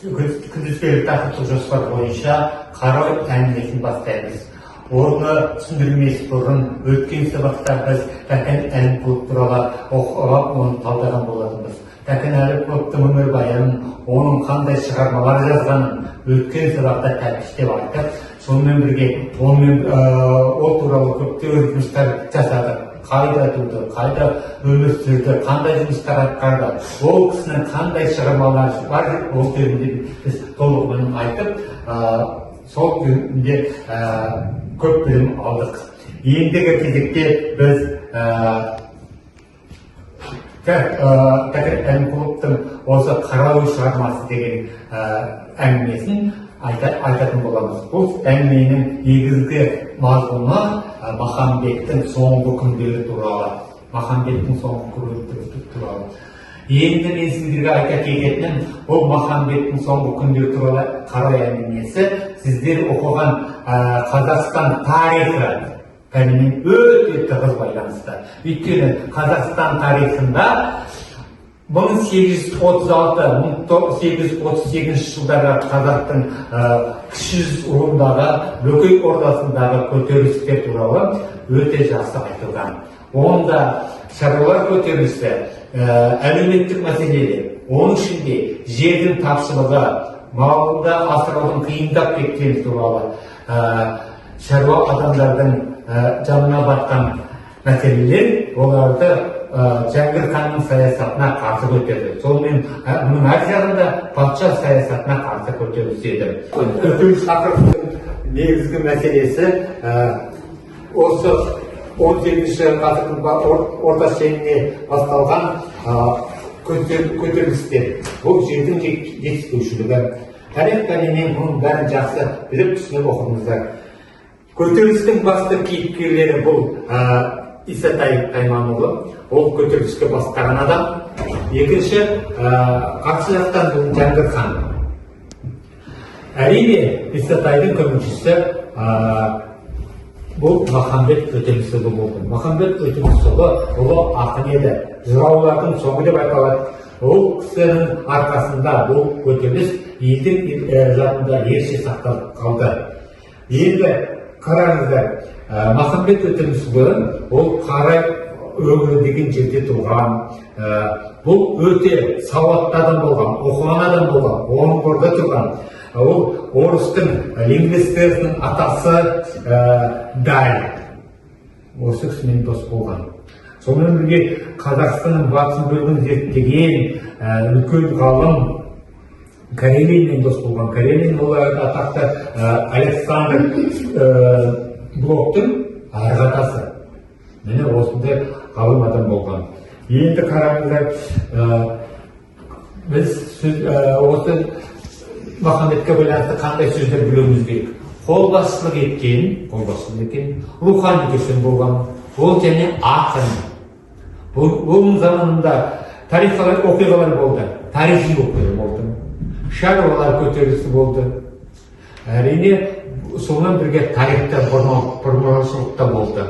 Күнтізбелік тақырыптық жоспар бойынша Қарой әңгімесін бастаймыз. Оны түсіндірмес бұрын өткен сабақта біз Тәкен Әлімқұлов туралы оқыған, оны талдаған болатынбыз. Тәкен Әлімқұловтың өмірбаянын, оның қандай шығармалар жазғанын өткен сабақта тәптіштеп айттық. Сонымен бірге онымен ол туралы көптеген жұмыстар жасадық. Қайда туды, қайда өмір сүрді, қандай жұмыстар атқарды, ол кісінің қандай шығармалары бар, ол жөнінде біз толығымен айтып, сол жөнінде көп білім алдық. Ендігі кезекте біз Тәкен Әлімқұловтың осы «Қараой» шығармасы деген әңгімесін айтатын боламыз. Бұл әңгіменің негізгі мазмұны Махамбеттің соңғы күндері туралы. Махамбеттің соңғы күндері туралы. Енді мен сіздерге айта кететінім, бұл Махамбеттің соңғы күндері туралы «Қараой» әңгімесі сіздер оқыған Қазақстан тарихы пәнімен өте тығыз байланысты. Өйткені Қазақстан тарихында 1836-1838 жылдары қазақтың Кіші жүз руындағы, Бөкей ордасындағы көтерілістер туралы өте жақсы айтылған. Онда шаруалар көтерілісі, әлеуметтік мәселелер, оның ішінде жердің тапшылығы, малды асыраудың қиындап кеткені туралы, шаруа адамдардың жанына батқан мәселелер оларды Жәңгір ханның саясатына қарсы көтерді. Сонымен бұның әр жағында патша саясатына қарсы көтеріліс еді. Көтеріліс тақырыптың негізгі мәселесі осы 18 ғасырдың орта шеніне басталған көтерілістер. Бұл жердің жетіспеушілігі. Тарих пәнінен бұның бәрін жақсы біліп, түсініп оқыдыңыздар. Көтерілістің басты кейіпкерлері бұл Исатай Тайманұлы, ол көтеріліске бастаған адам. Екінші, қарсы жақтан бұл Жәңгір хан. Әрине, Исатайдың көмекшісі бұл Махамбет Өтемісұлы болды. Махамбет Өтемісұлы ұлы ақын еді, жыраулардың соңы деп айтылады. Ол кісінің арқасында бұл көтеріліс елдің жадында ерекше сақталып қалды. Енді қараңыздар, Махамбет Өтемісұлы ол Қарай өңірі деген жерде туған. Бұл өте сауатты адам болған, оқыған адам болған, Орынборда тұрған. Ол орыстың лингвистикасының атасы Даль осы кісімен дос болған. Сонымен бірге Қазақстанның батыс бөлігін зерттеген үлкен ғалым Карелинмен дос болған. Карелин ол атақты Александр Блоктың арғы атасы. Міне, осындай ғалым адам болған. Енді қараңыздар, біз сөз, осы Махамбетке байланысты қандай сөздер білуіміз керек? Қолбасшылық еткен, қолбасшылық еткен, рухани көсем болған ол және ақын. Бұл оның заманында тарихи оқиғалар болды, тарихи оқиға болды, шаруалар көтерілісі болды. Әрине, сонымен бірге тарихта бұрмалаушылық та болды.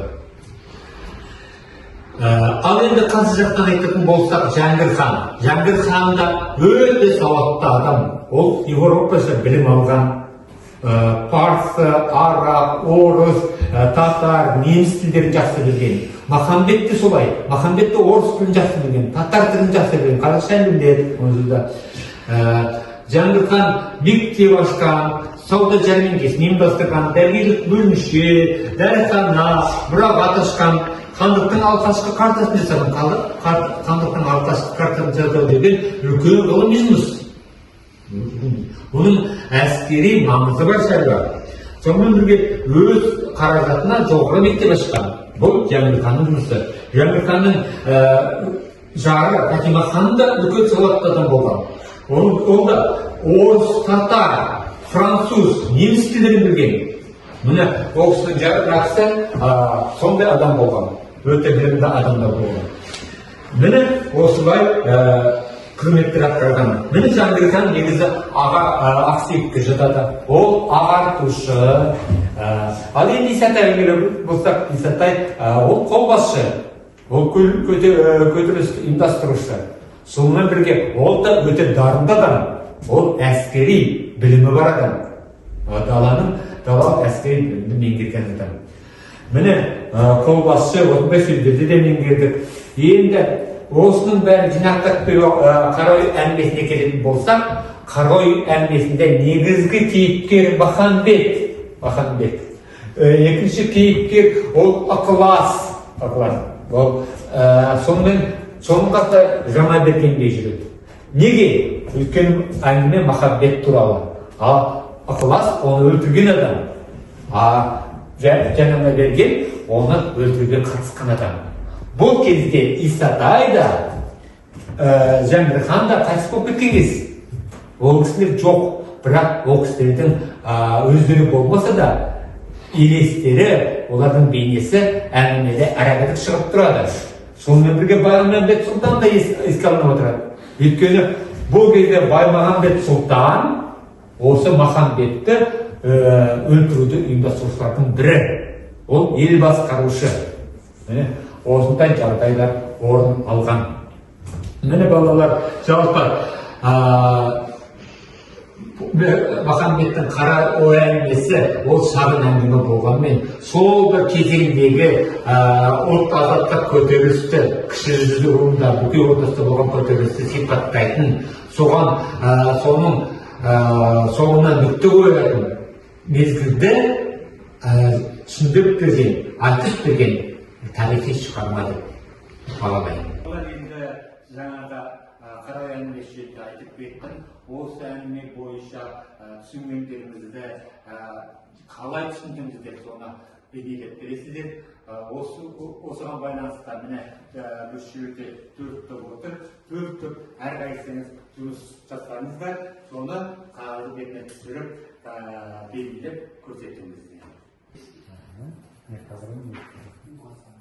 Ал енді қарсы жақтан айтатын болсақ, Жәңгір хан. Жәңгір хан да өте сауатты адам. Ол еуропаша білім алған. Парсы, араб, орыс, татар, неміс тілдерін жақсы білген. Махамбет те солай. Махамбет те орыс тілін жақсы білген, татар тілін жақсы білген, қазақша біледі онсыз да. Жәңгір хан мектеп ашқан, сауда жәрмеңкесін ұйымдастырған, дәрігерлік бөлімше, дәріхана, мұрағат ашқан, хандықтың алғашқы картасын жасаған. Хандықтың алғашқы картасын жасау деген үлкен ғылыми жұмыс. Бұның әскери маңызы бар шаруа. Сонымен бірге өз қаражатына жоғары мектеп ашқан. Бұл Жәңгір ханның жұмысы. Жәңгір ханның жары Фатима ханым да үлкен сауатты адам болған. Ол да орыс, татар, француз, неміс тілдерін білген. Міне, ол кісінің жақсы, сондай адам болған, өте білімді адамдар болған. Міне, осылай қызметтер атқарған. Міне, Жәңгір хан негізі аға ақсүйекке жатады, ол ағартушы. Ал енді Исатайға келер болсақ, Исатай ол қолбасшы, ол көтерілісті ұйымдастырушы. Сонымен бірге ол да өте дарынды адам. Ол әскери білімі бар адам. Даланың далалық әскери білімді меңгерген адам. Міне, қолбасшы осындай сөздерді де меңгердік. Енді осының бәрін жинақтап Қараой әңгімесіне келетін болсақ, Қараой әңгімесінде негізгі кейіпкер Махамбет. Махамбет. Екінші кейіпкер ол Ықылас. Ықылас. Ол сонымен соның қасында Жаңаберген де жүреді. Неге? Өйткені әңгіме Махамбет туралы. Ал Ықылас оны өлтірген адам. А Жаңаберген оны өлтіруге қатысқан адам. Бұл кезде Исатай да, Жәңгірхан да қайтыс болып кеткен кез. Ол кісілер жоқ, бірақ ол кісілердің өздері болмаса да елестері, олардың бейнесі әңгімеде әрі шығып тұрады. Сонымен бірге Баймағамбет сұлтан да еске алынып отырады. Өйткені бұл кезде Баймағамбет сұлтан осы Махамбетті өлтіруді ұйымдастырушылардың бірі. Ол ел басқарушы. Міне, осындай жағдайлар орын алған. Міне, балалар, жалпы Махамбеттің Қара ой әңгімесі ол шағын әңгіме болғанмен, сол бір кезеңдегі ұлт азаттық көтерілісті, кіші жүзді руында, Бөкей ордасында болған көтерілісті сипаттайтын, соған соның соңына нүкте қоятын мезгілді түсіндіріп берген, айтып берген тарихи шығарма деп бағалаймын. Енді жаңағы Қарай әңгімесі жөнінде айтып кеттім. Осы әңгіме бойынша түсінгендеріңізді, қалай түсіндіңіздер, соны бейнелеп бересіздер. Осыған байланысты, міне, бұл жерде төрт топ отыр. Төрт топ әрқайсыңыз жұмыс жасаңыздар, соны қағаз бетіне түсіріп, белгілеп көрсетіңіздер. Жұмыс жасаңыздар, жұмыс жасаңыздар.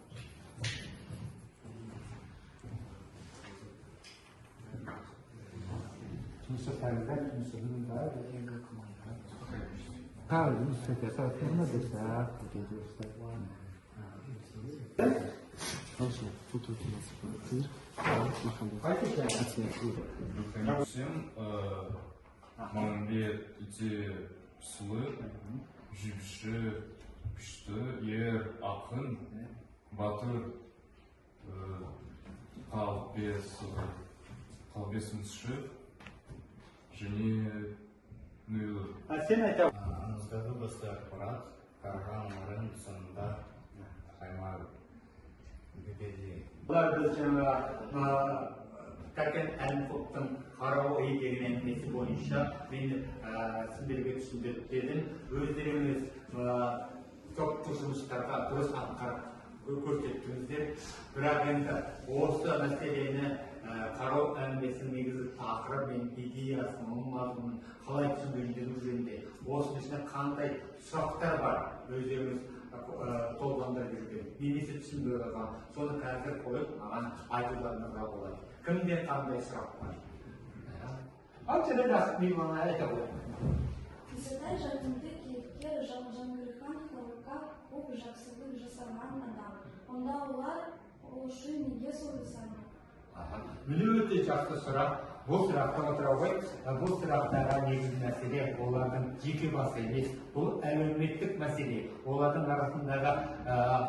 Хорошо, тут у нас батыр, Махамбет. Всем Махамбет өте сұлу, жіпші, күшті, ер, ақын, батыр, қалбесінші және нүйлі. А сен айта. Аңыздағы басты ақпарат Қараған Марын соңында Аймар Бебеде. Бұлар біз жаңа Кәкен Әлімқұловтың Қара ой деген әңгімесі бойынша мен сіздерге түсіндіріп бердім. Өздеріңіз топтық жұмыстарға дұрыс атқарып көрсеттіңіздер. Бірақ енді осы мәселені, Қарау әңгімесінің негізгі тақырыбы мен идеясын, оның мазмұнын қалай түсінгендеріңіз жөнінде, осының ішінде қандай сұрақтар бар, өздеріңіз толғандырып жүрген немесе түсінбей қалған, соны қазір қойып, маған айтуларыңызға болады. Кімде қандай сұрақ бар? Ал жарайды, мен маған айта қояйын. Исатай жағымды кейіпкер, Жәңгірхан халыққа көп жақсылық жасаған адам. Онда олар ол үшін неге соғысады? Міне, өте жақсы сұрақ. Бұл сұраққа отыра ғой. Бұл сұрақтағы негізгі мәселе олардың жеке басы емес, бұл әлеуметтік мәселе. Олардың арасындағы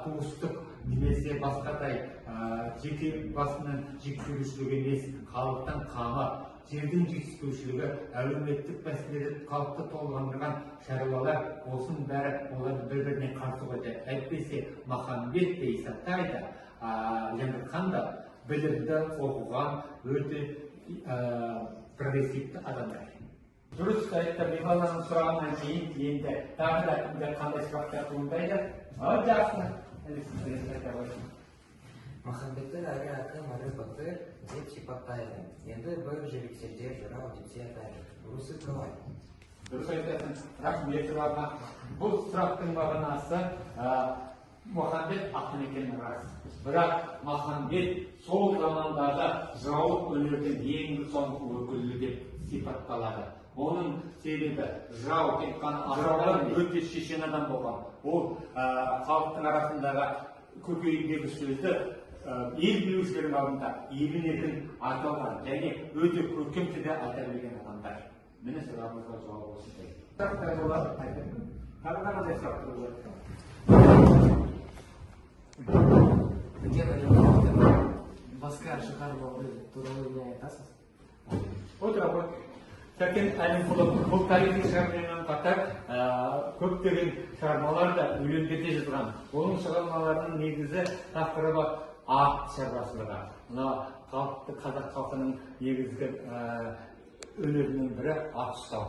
туыстық немесе басқадай жеке басының жеккөрушілігі емес, халықтың қамы, жердің жетіспеушілігі, әлеуметтік мәселелер, халықты толғандырған шаруалар, осының бәрі оларды бір біріне қарсы қойды. Әйтпесе Махамбет те, Исатай да, Жәңгірхан да білімді, оқыған, өте прогрессивті адамдар. Дұрыс айтты. Михайланың сұрағынан кейін енді тағы да кімде қандай сұрақтар туындайды? Ал, жақсы. Айта ғой. Махамбетті әрі ақын, әрі батыр деп сипаттайды. Енді бір жігіттерде жырау деп те атайды. Ұрысы қалай? Дұрыс айтасың, рахмет сұрағыңа. Бұл сұрақтың мағынасы, Махамбет ақын екені рас, бірақ Махамбет сол замандағы жыраулық өнердің ең соңғы өкілі деп сипатталады. Оның себебі, жырау тек қана жыраулар өте шешен адам болған. Ол халықтың арасындағы көкейіндегі сөзді ел билеушілердің алдында емін еркін айта алған және өте көркем тілде айта білген адамдар. Сұрағыңызға жауап осындай. Сұрақтар болады, айтыңыз. Тағы да қандай сұрақтар болады? Бөкен Әлімқұловтың басқа шығармалары туралы не айтасыз? Отыра ғой. Сәкен Әлімқұлов бұл тарихи шығармамен қатар көптеген шығармалар да, өлеңдер де жазған. Оның шығармаларының негізі тақырыбы ат шаруашылығы. Мына халықты, қазақ халқының негізгі өнерінің бірі ат ұстау.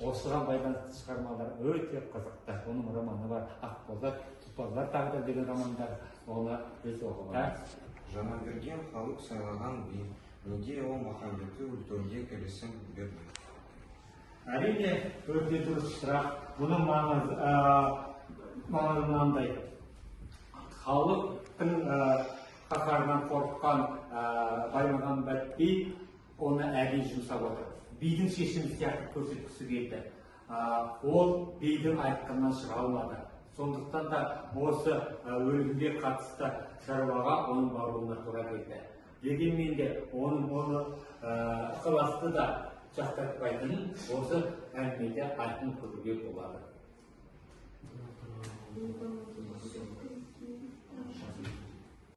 Осыған байланысты шығармалар өте қызықты. Оның романы бар, «Ақбозат», «Тұлпарлар тағдыры» деген романдар, оны біз оқыған. Жаңаберген халық сайлаған би. Неге ол Махамбетті өлтіруге келісім берді? Әрине, өте дұрыс сұрақ. Бұның маңызы мынандай: халықтың қаһарынан қорыққан Баймағамбет би оны әдейі жұмсап отыр, бидің шешімі сияқты көрсеткісі келді. Ол бидің айтқанынан шыға алмады, сондықтан да осы өлімге қатысты шаруаға оның баруына тура келді. Дегенмен де оның оны ықыласты да жақтыртпайтынын осы әңгімеде айқын көруге болады.